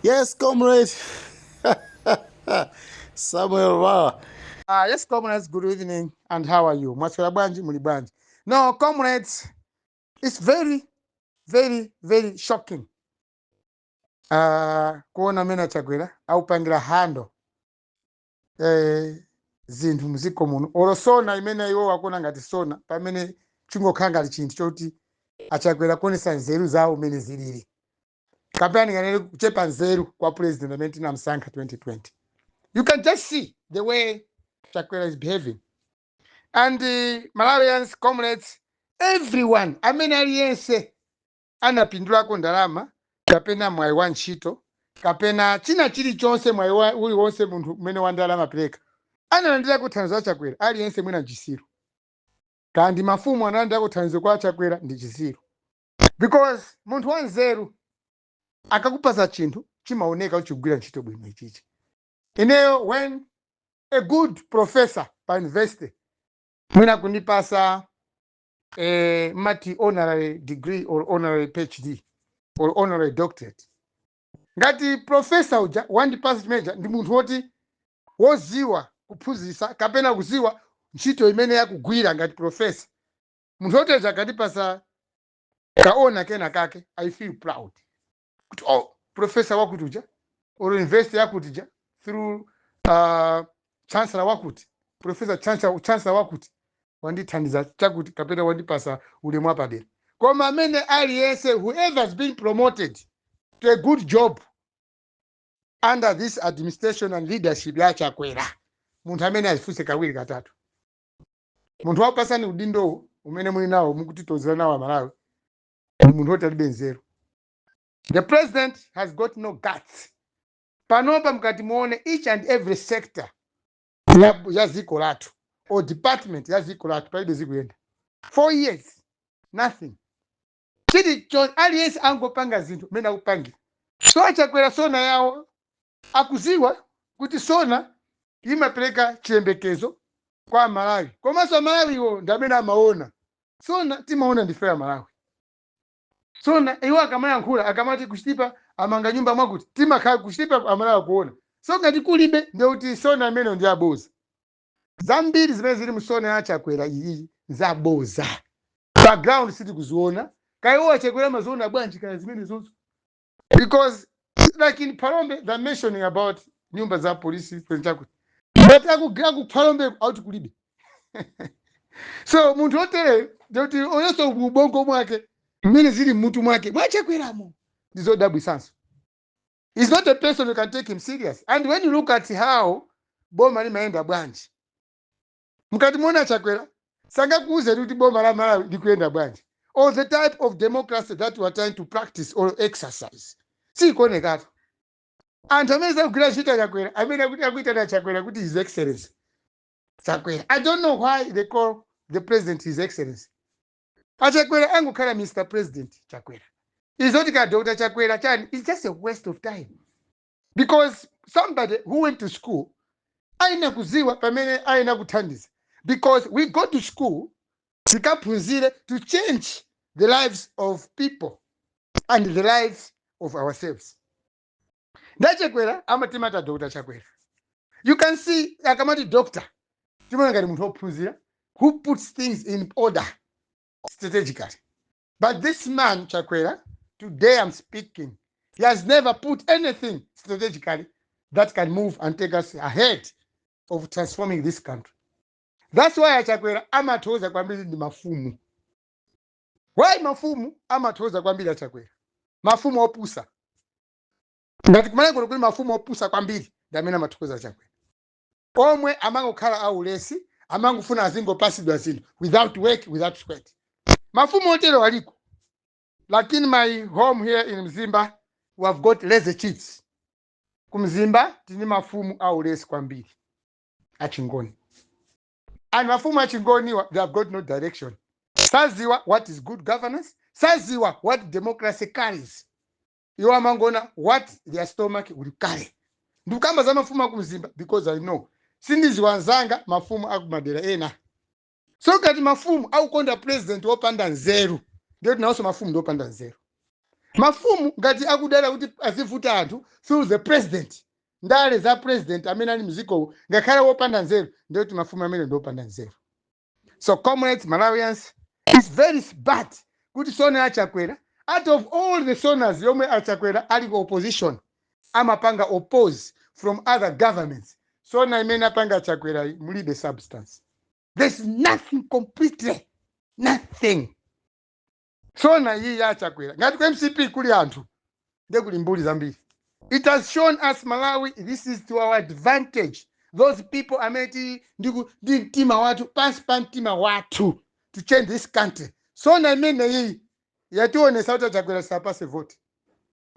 Yes, Comrade Samuel Lwara. Yes, comrades, good evening, and how are you? Mwaswera bwanji, muli bwanji? No, comrades, it's very, very, very shocking. Kuona amene Chakwera aupangira handle zinthu muziko muno, olo SONA imene iwo wakuona ngati SONA, pamene chingokhala ngati chinthu choti aChakwera kuonesa nzeru zawo umene zilili, kapena ndinganene kuchepa nzeru kwa president amene tinamsankha 2020. You can just see the way Chakwera is behaving. And Malawians, comrades, everyone amene aliyense anapindulako ndalama kapena mwayi wa ntchito kapena china chilichonse, mwayi uliwonse munthu umene wa ndalama apereka, analandirako thandizo la Chakwera, aliyense mwina nchisiru. Kandi mafumu analandirako thandizo kwa Chakwera, ndi chisiru, because munthu wanzeru akakupasa chinthu chimaoneka uchigwira ntchito bwino. Ichichi ineyo, when a good professor pa university mwina kundipasa mati honorary degree or honorary PhD or honorary doctorate, ngati professor uja wandipasa chimeneja ndi munthu woti woziwa kuphunzitsa kapena kuziwa ntchito imene yakugwira ngati professor, munthu woteja akandipasa kaona kena kake, I feel proud kuti, oh, professor wakuti uja or university yakuti ja through chancellor wakuti, professor chancellor, chancellor wakuti wandithandiza chakuti kapena wandipasa ulemu wapadera. Koma amene aliyense, whoever has been promoted to a good job under this administration and leadership ya Chakwera, munthu amene azifunse kawiri katatu. Munthu wapasani udindowo umene muli nawo, mukutitozera nawo Amalawi, ndi munthu woti alibe nzeru. The president has got no guts. Panopa mukati muone each and every sector ya dziko lathu or department ya dziko lathu, palibe zikuyenda. 4 years, nothing. Chilicho aliyense angopanga zinthu mmene akupangira. So aChakwera, SONA yawo, akuziwa kuti SONA imapereka chiyembekezo kwa Amalawi, komanso Amalawiwo ndi amene amaona SONA. Timaona ndife Amalawi SONA. Iwo akamayankhula, akamati kuChitipa amanga nyumba mwakuti, timakhala kuChitipa, Amalawi akuona. So ngati kulibe, ndikuti SONA amene ndi aboza. Zambiri zimene zili muSONA ya Chakwera iyi nzaboza, background sitikuziona. Kaiwo aChakwera amaziona bwanji kaya zimene zozo? Because like in Phalombe, they're mentioning about nyumba za polisi chakuti, but aku Phalombe auti kulibe. So munthu otere, ndikuti oyonso mubongo mwake, mmene zili mmutu mwake mwaChakweramo, ndizodabwisanso. He's not a person you can take him serious. And when you look at how boma limayenda bwanji, mukati muona Chakwera sangakuuze kuti boma la Malawi likuyenda bwanji or the type of democracy that we are trying to practice or exercise, sikuonekatu. Anthu amene sakugwira ntchito Chakwera, amene akuti akuitana Chakwera kuti His Excellency Chakwera, I don't know why they call the president His Excellency. AChakwera angokhala Mr President Chakwera. Izoti ka Dr Chakwera chani, it's just a waste of time, because somebody who went to school aina kuziwa pamene aina kuthandiza, because we go to school tikaphunzire to change the lives of people and the lives of ourselves. NdaChakwera amatimata Dr Chakwera. You can see akamati doctor, timaona ngati munthu wophunzira who puts things in order strategically. But this man Chakwera, today I'm speaking, he has never put anything strategically that can move and take us ahead of transforming this country. That's why aChakwera amathokoza kwambiri ndi mafumu. Why mafumu amathokoza kwambiri aChakwera? Mafumu opusa. Ngati kumaleko kuli mafumu opusa kwambiri, ndi amene amathokoza aChakwera, omwe amangokhala aulesi, amangofuna azingopasidwa zinthu without work, without sweat. Mafumu otero aliko. Lakini my home here in Mzimba, we have got lazy chiefs. KuMzimba tini mafumu aulesi kwambiri achingoni, and mafumu achingoniwa, they have got no direction. Saziwa what is good governance, saziwa what democracy carries. Iwo amangona what their stomach will carry. Ndikukamba za mafumu akuMzimba because I know, sindiziwa nzanga mafumu akumadera ena. So ngati mafumu akukonda president wopanda nzeru, ndiye tinawonso mafumu ndiopanda nzeru. Mafumu ngati akudala kuti azivuta anthu through the president, ndale za president amene ali mzikowo, ngakhale wopanda nzeru, ndiyoti mafumu amene ndiopanda nzeru. So comrades, Malawians, it's very bad kuti SONA aChakwera, out of all the SONAs yomwe aChakwera ali ku opposition amapanga oppose from other governments, SONA imene apanga aChakwera iyi, mulibe substance. There's nothing, completely nothing. SONA iyi yaChakwera, ngati ku MCP kuli anthu, nde kuli mbuli zambiri. It has shown us, Malawi, this is to our advantage, those people amene tili ndi mtima wathu pansi pa mtima wathu to change this country. SONA imene iyi yationesa kuti aChakwera sapase vote.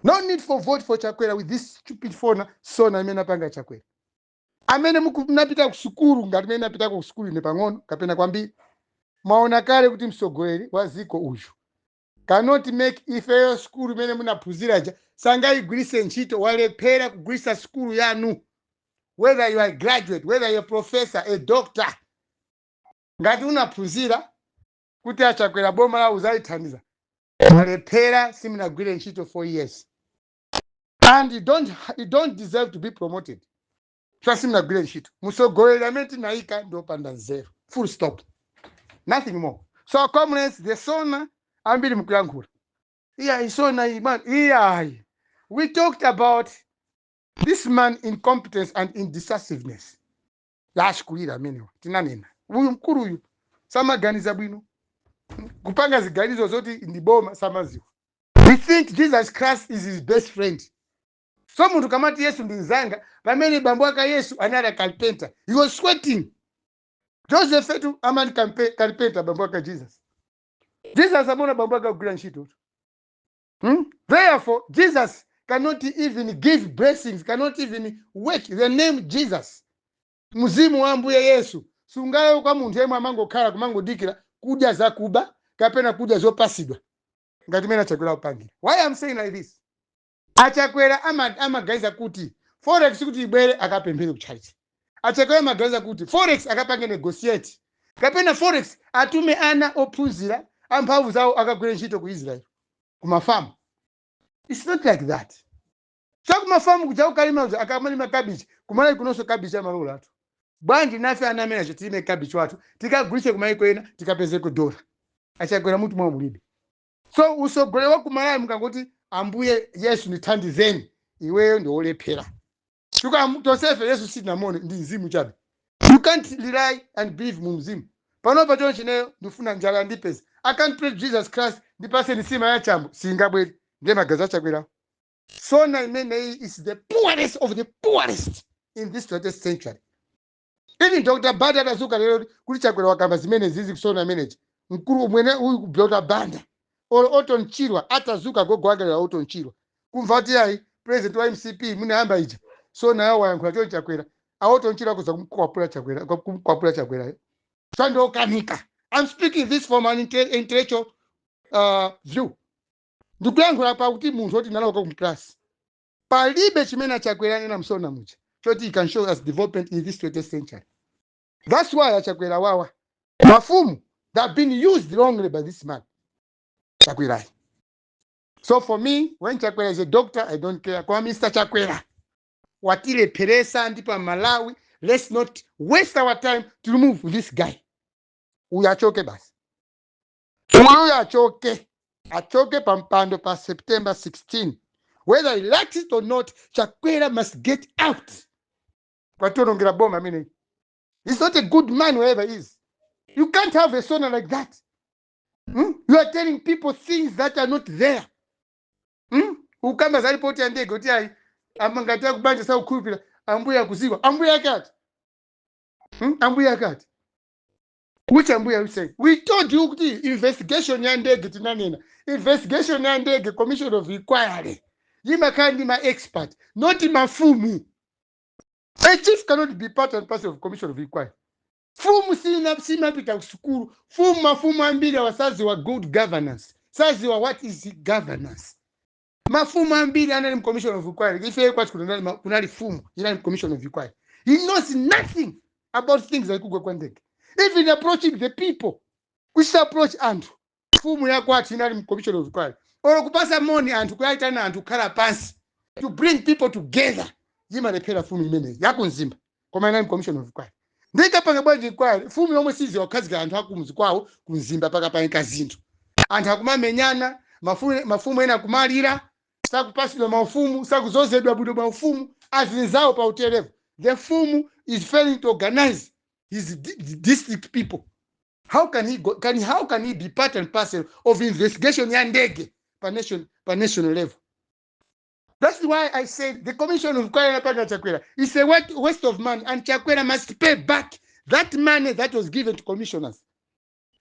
No need for vote for Chakwera with this stupid phone SONA imene apanga Chakwera. Amene munapita ku sukulu, ngati mene napitako ku sukulu ine pang'ono kapena kwambiri, mwaona kale kuti mtsogoleri wa ziko uyu cannot make. Ifeyo sukulu imene munaphunzira ja sangayigwirise ntchito. Walephera kugwirisa sukulu yanu, whether you are a graduate, whether you are a professor, a doctor. Ngati unaphunzira kuti aChakwera boma lawo uzalithandiza, mwalephera, simunagwire ntchito 4 years and you don't deserve to be promoted. So simunagwire ntchito. Mtsogoleri amene tinayika ndiopanda nzeru, full stop, nothing more. So comrades, the SONA ambiri mukuyankhula, iya, iSONA iyi man, iyayi. We talked about this man incompetence and indecisiveness. Yashikulira amenewa, tinanena uyu mkulu uyu samaganiza bwino, kupanga ziganizo zoti ndi boma samaziwa. He think Jesus Christ is his best friend. So munthu kamati Yesu ndi mzanga, pamene bambo aka Yesu anali a carpenter. He was sweating. Joseph etu amali carpenter, bambo aka Jesus. Jesus amona bambo ake akugwira ntchito. Therefore Jesus cannot even give blessings, cannot even work. The name Jesus, mzimu wa Ambuye Yesu sungalayo kwa munthu yemwe amangokhala kumangodikira kudya zakuba kapena kudya zopasidwa ngati mene aChakwera kupangira. Why I'm saying like this? AChakwera amaganiza kuti forex kuti ibwere akapemphere kuchachi. AChakwera amaganiza kuti forex akapange negotiate, kapena forex atume ana ophunzira amphamvu zawo akagwire ntchito ku Israel kumafamu. It's not like that. Chakumafamu kuja kukalima kuja, akamalima cabbage, kumalawi kunonso cabbage amalola atu. Bwanji nafe ana amene acho tilime cabbage wathu, tikagulitse kumayiko ena, tikapezeko dola? AChakwera mutu mwawo mulibe. So usogolero wa kumalawi, mukangoti "Ambuye Yesu ndithandizeni", iweyo ndi wolephera. Chifukwa tonsefe Yesu sitinamone, ndi mzimu chabe. You can't rely and believe mu mzimu. Panopa chonchineyo ndifuna njala yandipeza, I can't pray "Jesus Christ, ndipaseni sima ya chambo", singabwere. Ndiye magazi aChakwerawo. SONA imeneyi is the poorest of the poorest in this 20th century. Even Dr Banda atazuka lero kuti Chakwera wakamba zimene zizi kuSONA imeneji, mkulu mwene uyu Dr Banda or Orton Chirwa atazuka, gogo ake la Orton Chirwa, kumva kuti ayi, president wa MCP munayamba ija SONA yawo wayankhula choncho Chakwera, aOrton Chirwa kuza kumkwapula Chakwera, kumkwapula Chakwera chandokanika. I'm speaking this from an intellectual view. Ndikuyankhula pakuti munthu oti naloka kumklasi, palibe chimene aChakwera anena mSONA muja choti he can show us development in this 20th century. That's why aChakwera wawa, mafumu, they have been used wrongly by this man Chakwerayi. So for me, when Chakwera is a doctor, I don't care. Kwa Mr Chakwera watilepheresa, ndipo Malawi, let's not waste our time to remove this guy. Uyu achoke basi, uyu achoke, achoke pampando pa September 16. Whether he likes it or not, Chakwera must get out. Kwationongera boma ameneyi. He's not a good man wherever he is. You can't have a SONA like that. You are telling people things that are not there. Ukamba za ripoti ya ndege kuti ayi, amangati akubanja sakukhulupira, ambuye akuziwa. Ambuye akati, Ambuye akati, which ambuye are you saying? We told you kuti investigation ya ndege, tinanena investigation ya ndege, commission of inquiry yimakhala ndi ma expert, not mafumu. A chief cannot be part and parcel of commission of inquiry. Fumu sina simapita kusukulu. Fumu, mafumu ambiri awasaziwa good governance, saziwa what is governance. Mafumu ambiri anali mu commission of inquiry. Ife kwati kunali fumu inali mu commission of inquiry. He knows nothing about things like kugwa kwa ndege, even approaching the people, kuchita approach anthu. Fumu yakwati inali mu commission of inquiry. Olo kupasa moni anthu, kuyayitana anthu kukhala pansi, to bring people together, imalephera fumu imeneyi yakumzimba. Koma inali commission of inquiry, ndikapanga bwanji inquiry fumu yomwe siziwa kukhazika anthu akumzi kwawo kumzimba? Pakapangika zinthu, anthu akumamenyana, mafumu ena akumalira, sakupasidwa maufumu, sakuzozedwa bwino maufumu azinzawo pa uterevu. The fumu is failing to organize his district people. How can he go, can, how can he be part and parcel of investigation ya ndege pa national level? That's why I said the commission of inquiry yapanga Chakwera is a waste of money, and Chakwera must pay back that money that was given to commissioners.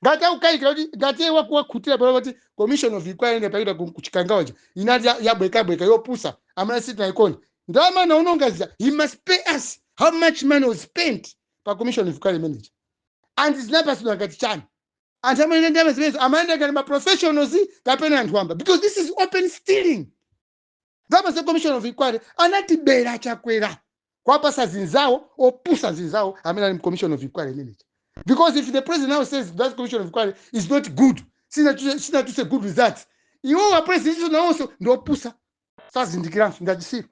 Ngati akukayikira kuti ngati iye wakuwakhutira pano kuti commission of inquiry inapangidwa kuchikangawaja inati yabwekabweka, yopusa, amene sitinaikoni, ndalama naunongaziza, he must pay us how much money was spent pa commission of inquiry manager and zinapasidwa ngati chani. Anthu amene ndalama zimenezo amayenda ngati ma professionals kapena anthu wamba, because this is open stealing. Ndalama za commission of inquiry anatibera Chakwera kwapasa zinzawo opusa, zinzawo amene ali mu commission of inquiry manager. Because if the president now says that commission of inquiry is not good, sinatuse good results, iwo wa president nawonso ndi opusa, sazindikiranso, ndachisiru,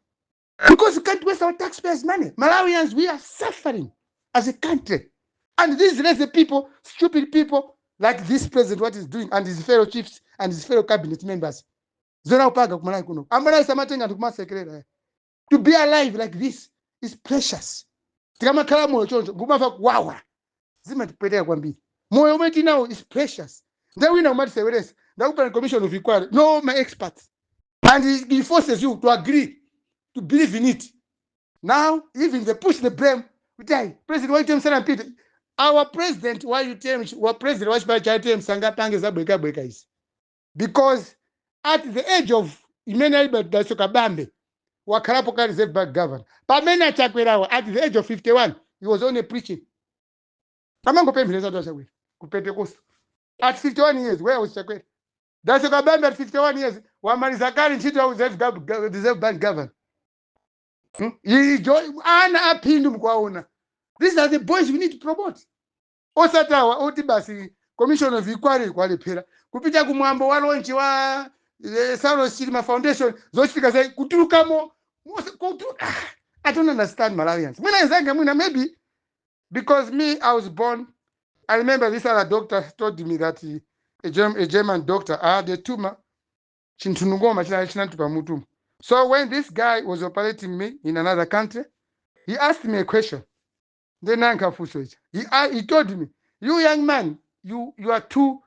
because you can't waste our taxpayers' money. Malawians, we are suffering as a country, and these lazy people, stupid people like this president, what he's doing, and his fellow chiefs and his fellow cabinet members, zona kupanga kumalawi kuno, Amalawi samatenga anthu kumasekerera, eh. To be alive like this is precious. Tikamakhala moyo choncho ngumamva kuwawa, zimatipweteka kwambiri. Moyo umene tinawo is precious. Nde wina umatiseweresa, ndakupana commission of inquiry, no my experts, and he forces you to agree, to believe in it. Now even they push the blame kuti ayi, president wa UTM sanapite. Our president wa UTM, wa president wa chipani cha UTM, sangapange zabwekabweka izi, because at the age of imene ali Dalitso Kabambe, wakhalapo ka Reserve Bank governor. Pamene Achakwerawa, at the age of 51, he was only preaching, amangopemphereza tu Achakwera ku Pentecost at 51 years. Where was Chakwera? Dalitso Kabambe at 51 years wamaliza kale ntchito ya Reserve Bank governor. Ana aphindu mkuwaona. These are the boys we need to promote, osatawa oti basi commission of inquiry kwalephera, kupita kumwambo wa launch wa Saulos Chilima Foundation, zochitika zai kutulukamo ah, I don't understand Malawians. Mwina nzanga, mwina maybe because me, I was born, I remember this other doctor told me that a German doctor, I had a tumor, chinthunungoma chinatupa mutu. So when this guy was operating me in another country, he asked me a question. Then nankafunso ichi, he told me, "You young man, you are too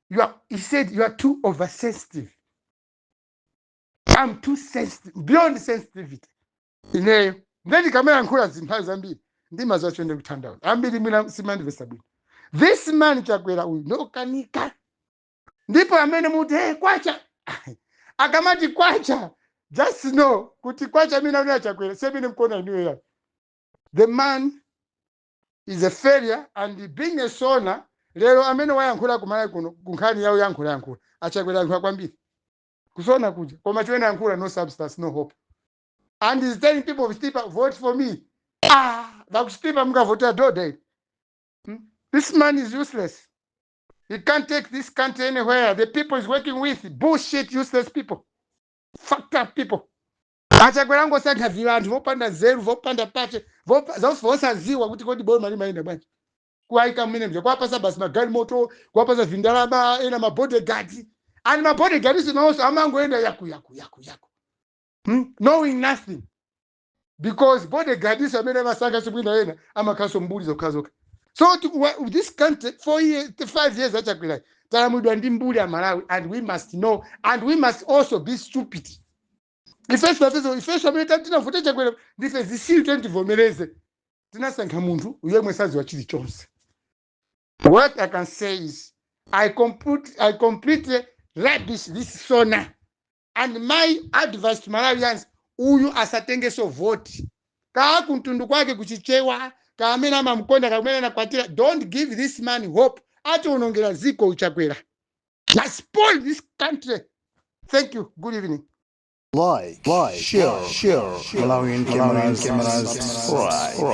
you are," he said, "you are too oversensitive." I'm too sensitive, beyond sensitivity ineyo. Ndendikamayankhula zinthawi zambiri ndimaziwa chonde kuthandaza ambiri mwina simandivesa bwino. This man Chakwera uyu ndokanika. Ndipo amene muti, "Hey, kwacha," akamati kwacha, just know kuti kwacha amene akunena Chakwera semene mkuona inuyo ya. The man is a failure, and being a SONA lero amene wayankhula kumalawi kuno kunkhani yawo, yankhula yankhula Achakwera, yankhula kwambiri kusona kuja, koma chimene yankhula, no substance, no hope. And he's telling people of Chitipa, "Vote for me." Ah, vakuchitipa mukavotera dhodha. This man is useless. He can't take this country anywhere. The people he's working with, bullshit, useless people, fucked up people. Achakwera ngosankha vanthu vopanda nzeru, vopanda pache, vosaziwa kuti kodi boma limayenda bwanji, kuwaika mmene mja, kuwapasa basi magalimoto, kuwapasa vindalama, ena mabodyguard, and mabodyguard iso amangoenda yaku yaku yaku yaku, Knowing nothing, because bodyguard iso amene amasankha simwina ena amakhaso mbuli zokha zokha. So this country, 4 years, 5 years achakwera, talamulidwa ndi mbuli ya Malawi, and we must know and we must also be stupid. Ifeso nafeso, ifeso amene tinavota Chakwera, ndife zisilu. Tentivomereze, tinasankha munthu yemwe saziwa chilichonse. What I can say is I completely rubbish this SONA, and my advice to Malawians, uyu asatengeso voti kaa kumtundu kwake kuchichewa, kaamene amamkonda, kakumene anakwatira. Don't give this man hope. Atiwonongera ziko. Uchakwera has spoiled this country. Thank you, good evening. Like, share, share, Malawian cameras, subscribe.